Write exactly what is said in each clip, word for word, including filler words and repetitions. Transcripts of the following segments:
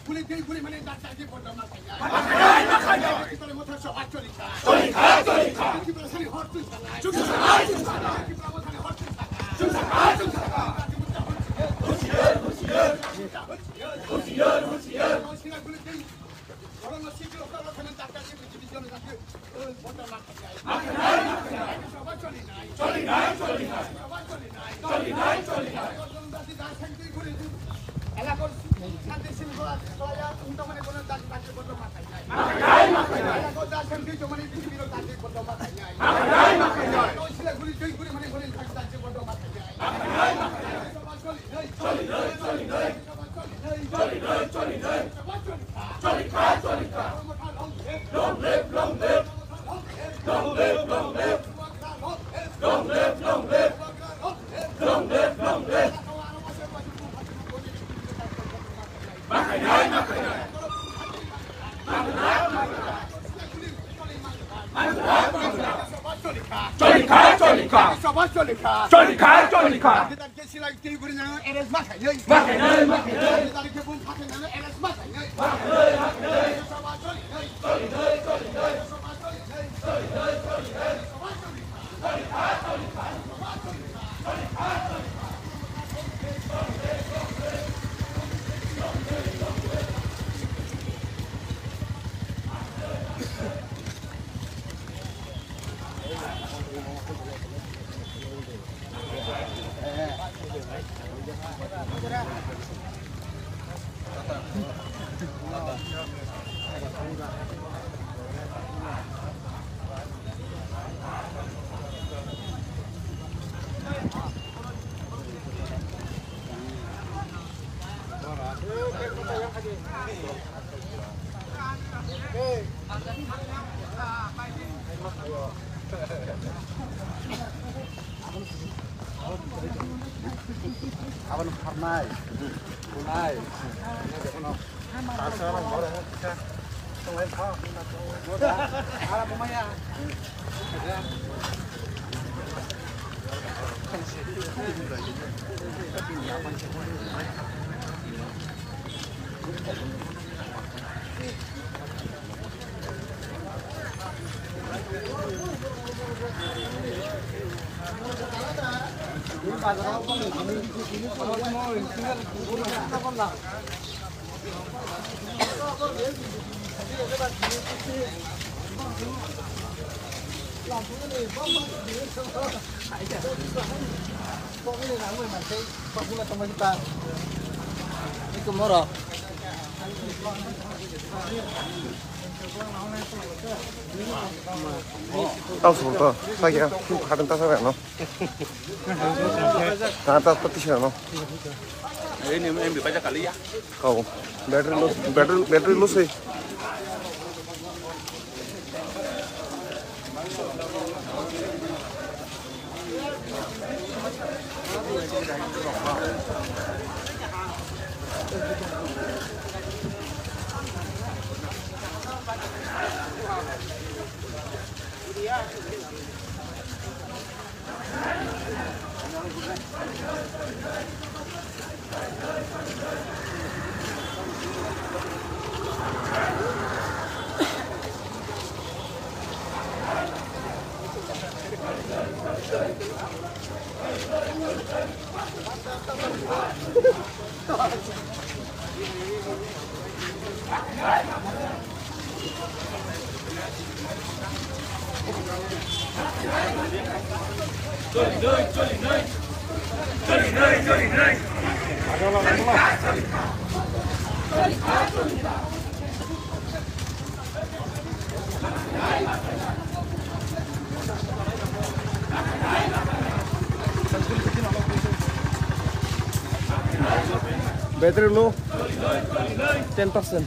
Guli tei guli mane dak dak di bondo ma khainai. Ma khainai, ma khainai. Tripura motha sabha choli kha. Choli kha, choli kha. Tripura sani hor twi sanai. Choli kha, choli kha. Tripura motha ni hor twi sanai. Choli kha, choli kha. Husiar, husiar. Husiar, husiar. Sina guli tei. Oro no siklo ka thani dak dak di. Choli kha, choli kha. Choli kha, choli kha. Jesi lai tei guri nang arrest ma khainai. Ma khainai, ma khainai. Jesi lai ke bum kha khainai arrest ma khainai. Ma khainai, ma khainai. Sabha choli nai. Choli nai, choli nai. Sabha choli nai. Choli nai, choli nai. Sabha choli kha. Choli kha, choli kha. Sabha choli kha. Choli kha, choli kha. Aboni pharnai, bunai, Tau sung to, saya tu kadang tak sabar no. Tata pati sih no. Ini M B baca kali ya. Kau battery low, battery battery low sih. Battery low, ten percent.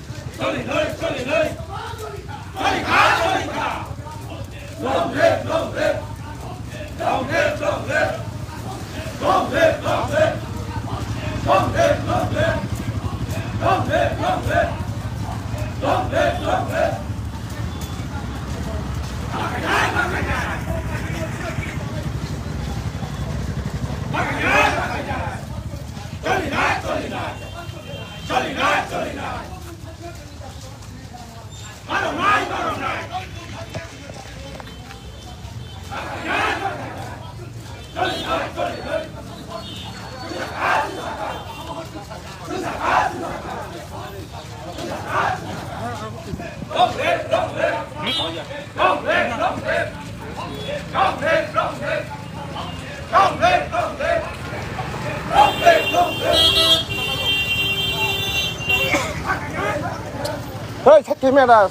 Hey, check camera.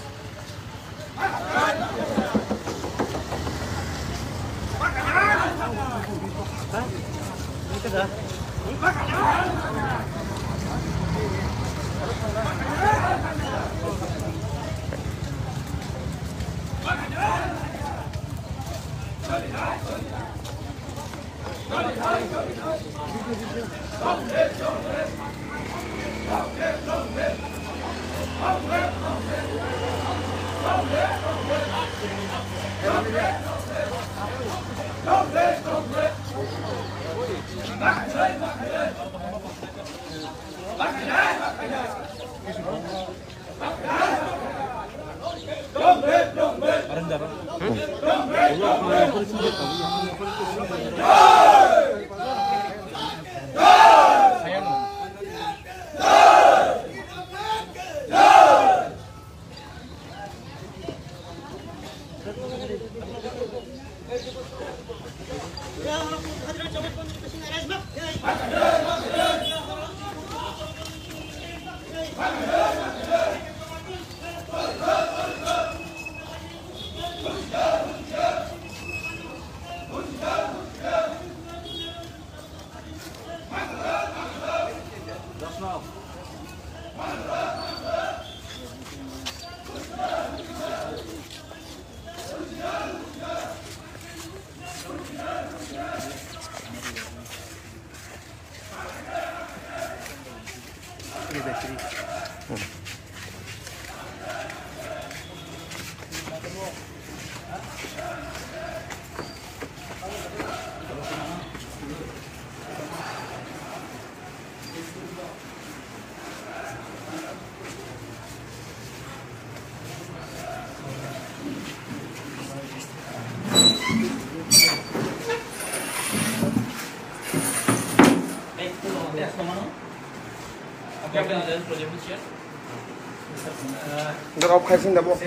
Drop khai sini dabo.